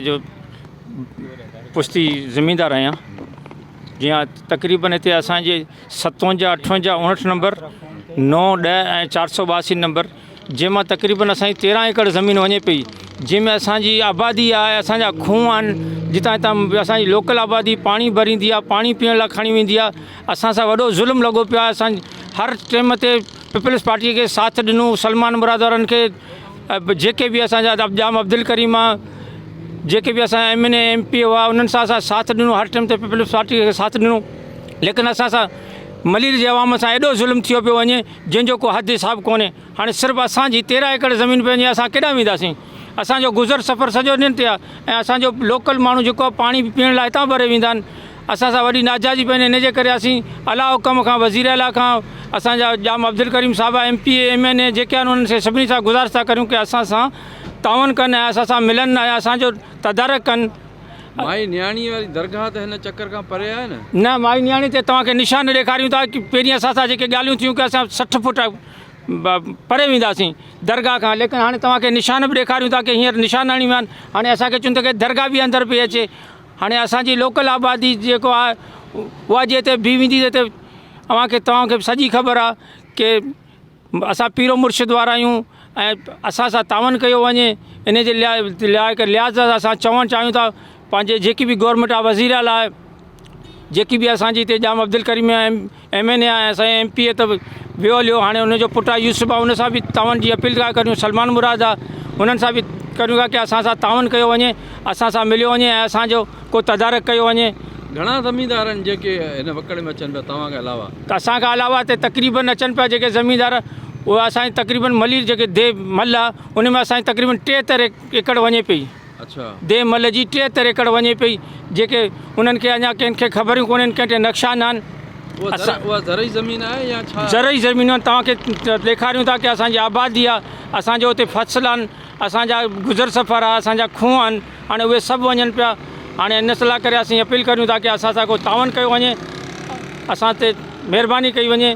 جو پشتي زميندار آهيان جي ها تقريبن هتي اسانجي 57 58 59 نمبر 9 10 ۽ 482 نمبر جنهن مان تقريبن اسانجي 13 ايڪڙ زمين وڃي پئي جنهن ۾ اسانجي آبادي آهي اسانجا کوهه آهن جتان هتان اسانجي لوڪل آبادي پاڻي ڀريندي آهي پاڻي پيئڻ لاء کڻي ويندي آهي اسان سان وڏو ظلم لڳو پيو آهي اسان هر ٽيم تي پيپلز پارٽي کي ساٿ ڏنو سلمان مراد وارن کي جيڪي به اسان جا ڄام عبدالڪريم آ جيڪي به اسان جا M N A M P هئا انهن سان اسان ساٿ ڏنو هر ٽيم تي پيپلز پارٽي کي ساٿ ڏنو ليڪن اسان سان ملير جي عوام سان ايڏو ظلم ٿيو پيو وڃي جنهن جو ڪو حد حساب ڪونهي هاڻي صرف اسان جي تيرهن ايڪڙ زمين پئي وڃي اسان ڪيڏانهن وينداسين اسان جو گذر سفر سڄو انهن تي آ ۽ اسان جو لوڪل ماڻهو جيڪو آ پاڻي پيئڻ لاء هتان ڀري ويندا آهن اسان سان وڏي ناجائزي پئي وڃي ان جي ڪري اسين اعليٰ حڪم کان وزير اعليٰ کان اسان جا ڄام عبدالڪريم صاحب M P A M N A جيڪي آهن انهن کي سڀني سان گذارش ٿا ڪريون ڪي اسان سان تعاون ڪن ۽ اسان سان ملن ۽ اسان جو تدارڪ ڪن. مائي نياڻي واري درگاهه ته هن چڪر کان پري آهي نه؟ نه مائي نياڻي تي توهان کي نشان ڏيکاريون ٿا ڪي پهرين اسان سان جيڪي ڳالهيون ٿيون ڪي اسان 60 فوٽ پري وينداسين درگاهه کان ليڪن هاڻي توهان کي نشان به ڏيکاريون ٿا ڪي هينئر نشان هڻي ويا آهن هاڻي اسان کي چون ٿا ڪي درگاهه به اندر پئي اچي هاڻي اسان جي لوڪل آبادي جيڪو آهي اها جي هتي بيهي ويندي ته هتي اوهان کي توهان کي سڄي خبر آهي ڪي اسان پيرو مرشد وارا آهيون ۽ اسان سان تعاون ڪيو وڃي ان جي لحاظ سان اسان چوڻ چاهيون ٿا پنهنجي جيڪي به گورنمينٽ آهي وزير اعليٰ آهي جيڪي به اسان جي هتي ڄام عبدالڪريم ايم اين اي آهي اسان جي ايم پي اي ته ويو هليو هاڻي ان جو پٽ آهي يوسف آهي ان سان به تعاون جي اپيل ٿا ڪريون سلمان مراد آهي انهن سان به ڪريون ٿا ڪي اسان سان تعاون ڪيو وڃي اسان سان مليو وڃي ۽ اسان جو ڪو تدارڪ ڪيو وڃي. گهڻا زميندار آهن جيڪي هن وڪڙ ۾ اچن پيا توهان کان علاوه؟ اسان کان علاوه هتي تقريبن اچن پيا جيڪي زميندار اهي اسان جي تقريبن ملير جيڪي ديهه مل آهي ان ۾ اسان جي تقريبن 73 ايڪڙ وڃي پئي. ديهه مل جي 73 ايڪڙ وڃي پئي جيڪي انهن کي اڃا ڪنهن کي خبريون ڪونهن ڪنهن ٽي نقشا نه آهن. اها زرعي زمين آهي يا ڇا؟ زرعي زمينون آهن توهان کي ڏيکاريون ٿا ڪي اسان جي آبادي آهي اسان جو اتي فصل آهن اسان جا گذر سفر آهي اسان جا کوهه آهن هاڻي اهي سڀ وڃن پيا هاڻي ان لاء ڪري اسين اپيل ڪريون ٿا ڪي اسان سان ڪو تعاون ڪيو وڃي اسان تي مهرباني ڪئي وڃي.